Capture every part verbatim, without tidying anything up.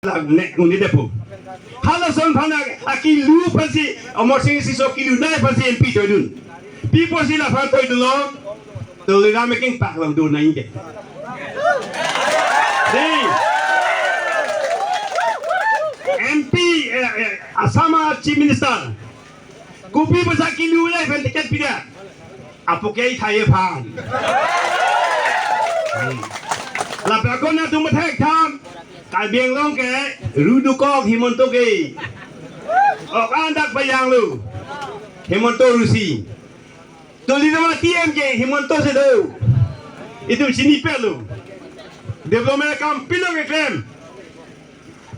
la ne uni depo. Halason aphan a, akilu aphansi, Amarsing Tisso kilu nai aphansi M P toidun. Pi apotsi la aphan toidunlo? Tuliram kengpak along do nangji ke. Dei. M P, eh, eh, Assam a Chief Minister. Kopi apotsi kilu nai aphan ticket pidet? Apo ke ithai aphan. Hmm. Lapen ako nangtum mathek tham. Karbi Anglong ke ru dokok Himanta ke. Ok an dak pajanglo. Himanta rusi. Tuliram T M ke Himanta si do. Itum chinipetlo. Development akam pilo keklem.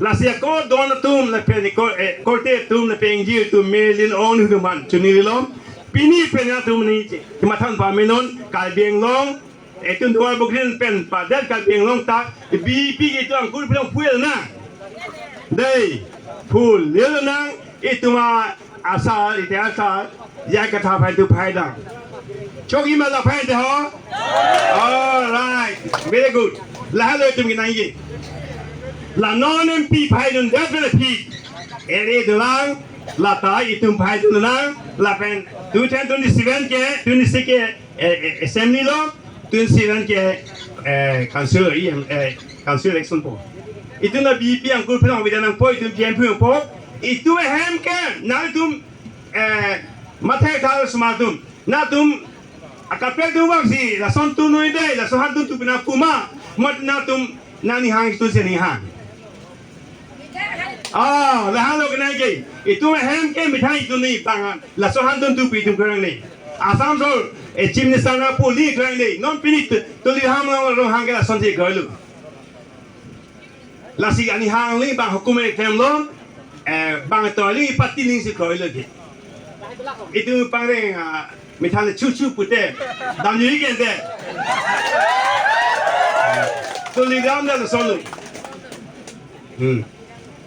Lasi ako don atum lapen ko, eh, korte atum lapen ingjir atum, Merlin on atum aphan chunililo. Pini pen atum ni mathan pamenon Karbi Anglong, eh, itum Duar Bagori pen padet Karbi Anglong ta B J P ke itum angkur pulong fuel na. Dei, fuel lelo nang itum a asar, ite asar, ya katha phai tu phai dang. Chok ima la phai te ho? All right, very good. Lahelo itum kenangji. La non M P phaidundet pen aphi. Ere dolang, lata itum phaidun lang, lapen two thousand twenty-seven ke, twenty-six ke, eh, eh, assembly lo, twenty-seven ke, eh, council, eh, council election po. Itum la B J P angkur pulong bida nangpo, itum T M P po. Itum ahem ke, nangtum, eh, mathek thal sma atum. Nangtum akaprek atum vangsi, lason tu noi dei, laso han tun tu pina kuma, mat nangtum, nangning hang itum si ning hang. Ah, lahelo kenangji. Itum ahem ke methang itum ni pang, laso han tun tu pi itum kerang ni. Assam so, eh, Chief Minister nangpuli kerang ni. Non pini tu, Tuliram Ronghang ke lasonsi kroilo. Lasi aning hang li bang hukum e klemlo, eh, bang toli party ning si kroilo ke. Itum pangreng, ah, methang chuchu pute. Damji ke ente. Tuliram da lasonlo. Hmm.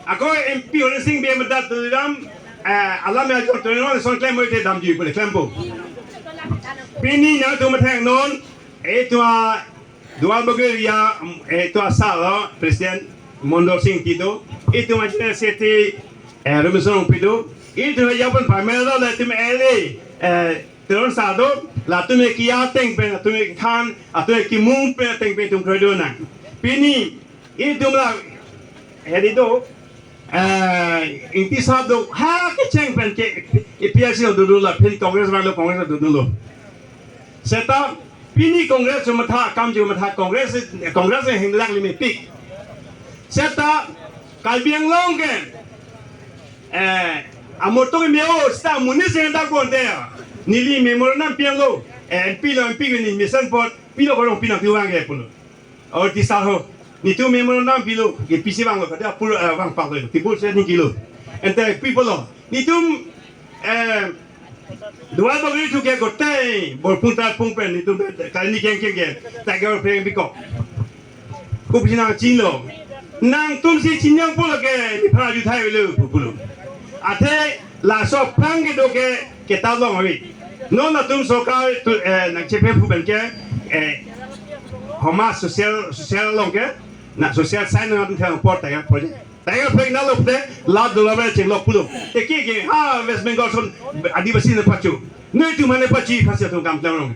Ako M P Horen Sing Bey medat Tuliram, eh, alam ya jor Tuliram lason klem mo te damji pule klempo. Pini nangtum mathek non, eh, itum a Duar Bagori area, eh, itum a sar lo, President Mondol Sing Ingti do, itum a General Secretary, eh, Romeson Rongpi do, itum a yapan pamelo la itum L A, eh, Teron Sir do, latum ke kiya ateng pen, latum ke khan, latum ke kimung pen ateng pen itum kroidun nang. Pini, itum la, hedi do, eh, Ingti sar do, ha kecheng pen ke, A P H L C dodunlo, pini Congress vanglo, Congress dodunlo. Seta, pini Congress chomatha, akam chomatha, Congress, Congress hingdak limit pik. Seta, Karbi Anglong ke, eh, amotor ke meo, seta amonit si hendak bonte. Neli memorandum pianglo, eh, M P lo, M P ke ni mesen pot, pilo korong pinang tiwang ke pulo. Or tisar ho. Netum memorandum pilo, ke pisi vanglo, kata apul, eh, vangpaklo, tibul se ni kilo. Ante pi pulo. Netum, eh, Duar Bagori thu ke gotei, Borpung Tarpung pen, netum kali ni keng keng ke, Tiger Reserve bikok. Kopi nangchinilo. Nangtum si chinang pulo ke, nephan arju thai lo, pu pulo. Athe, laso aphrang kedo ke, ketalong avi. Non latum sorkar tu, eh, nangchepe pu pen ke, eh, Homa social, social along ke, na social sign nangtum thang por Tiger project. Tiger project nalo pute, la dola bre chenglok pulo. Eki ke, ha, West Bengal ason, Adivasi ne pachu. Netum mane pachi, pasi atum kam tlang long.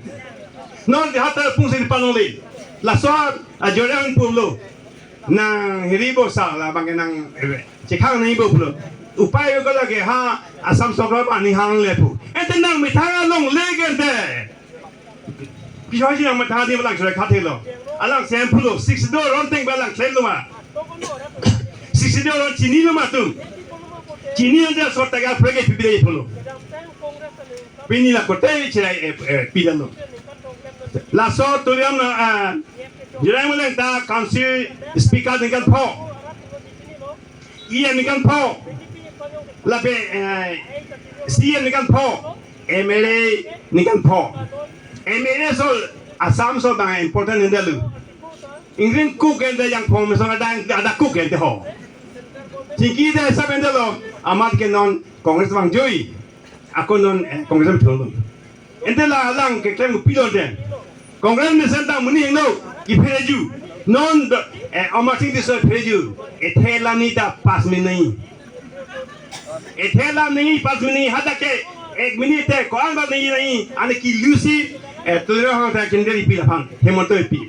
Non di hatar pung si panong le. Laso, a, Jordan pum lo. Nang hiri bo sa, la bang nang, eh, chekhang nai bo pulo. Upai ko lage ha, Assam sorkar ba ni hang le pu. Ente nang methang along le gente. Kishoi si nang methang di balang surai khathelo. Alang sem pulo, six do ron teng balang sem lo ma. Six do ron chinilo ma tum. Chini ante sot taga prege pibire pulo. Pini la kote chirai, eh, eh, pidamlo. Laso Tuliram na, ah, Jiraimaleng ta council speaker ningkan pho. E M ningkan pho. Lape, eh, C M ningkan pho. M L A ningkan pho. M L A so Assam so bang important ente lo. Ingrin kuk ente yang pho meson ada, ada kuk ente ho. Chingki de sab ente lo, amat ke non Congress vangjoi. Ako non, eh, Congress methang lo. Ente la alang keklem pilo ente. Congress mesen ta muni hingno, kiphere ju. Non do, eh, Amarsing Tisso pherju, ethe alam nangji ta pas minute nangji. Ethe alam nangji pas minute nangji, hadak ke ek minute te ko-an ba nangji nangji, ane kilu si, eh, Tuliram Ronghang ta chinideri pi laphan, Hemanta pi.